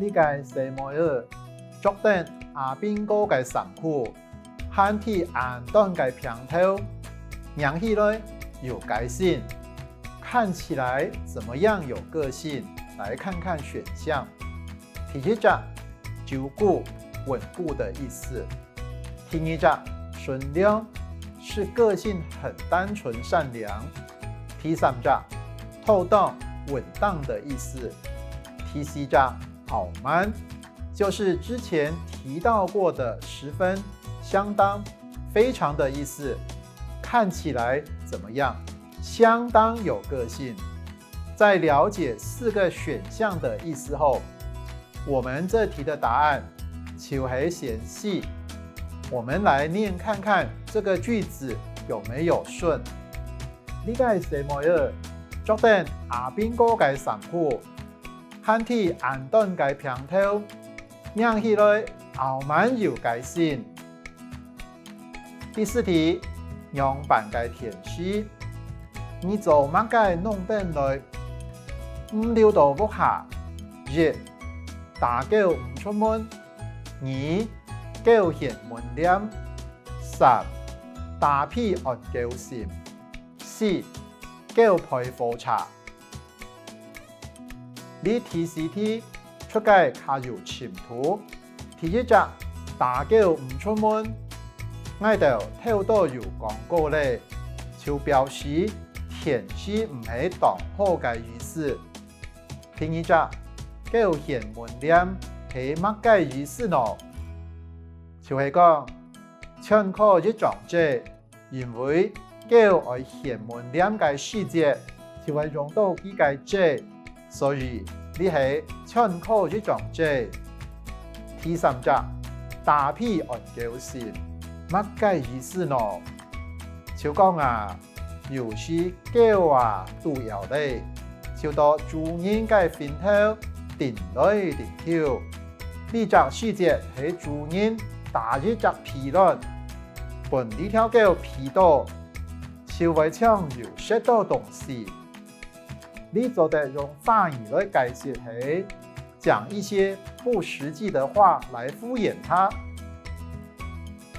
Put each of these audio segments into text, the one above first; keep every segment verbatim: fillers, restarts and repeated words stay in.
這个細妹仔著等阿兵哥个衫褲，還剃恁短个平頭，䀴起來有個性，看起來怎麼樣有個性？來看看選項。第一隻，久固、穩固的意思。第二隻，純良，是個性很單純善良。第三隻，妥當、穩當的意思。第四隻，傲慢，就是之前提到過的十分、相當、非常的意思。看起來怎麼樣？相當有個性。在了解四個選項的意思後，我們這題的答案就係選C。我們來念看看這個句子有沒有順。這个細妹仔著等阿兵哥个衫褲，還剃恁短个平頭，䀴起來傲慢有個性。第四題，仰般个天時？你做麼个攏等來，毋留到屋下？一、打狗毋出門；二、狗掀門簾；三、打屁安狗心；四、狗吠火車。 這第四題出个較有深度。第一隻，打狗毋出門，𠊎兜頭到有講過咧，就表示天時毋係當好个意思。第二隻，狗掀門簾係麼个意思呢？就係講，全靠一張嘴， 因為狗愛掀門簾个時節，就會用到佢个嘴，所以這係全靠一張嘴。第三隻，打屁安狗心，麼个意思呢？就講啊，有時狗啊肚枵咧，就到主人个身頭， 跈來跈去。這隻時節係主人打一隻屁卵，分這條狗屁到，就會像有食到東西。這做得用華語來解釋係講一些不實際的話來敷衍他。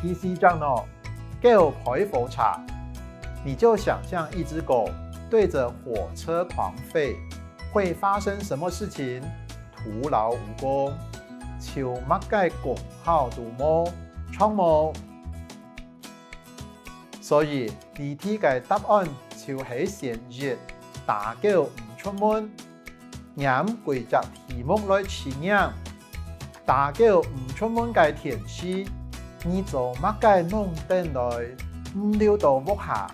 第四隻呢，狗吠火車，你就想像一隻狗對著火車狂吠，會發生什麼事情？徒勞無功，就麼个功效都無，著無？所以，這題个答案就係選一，打狗毋出門。 黏歸隻題目來試驗。打狗毋出門个天時，你做麼个攏等來，毋留到屋下？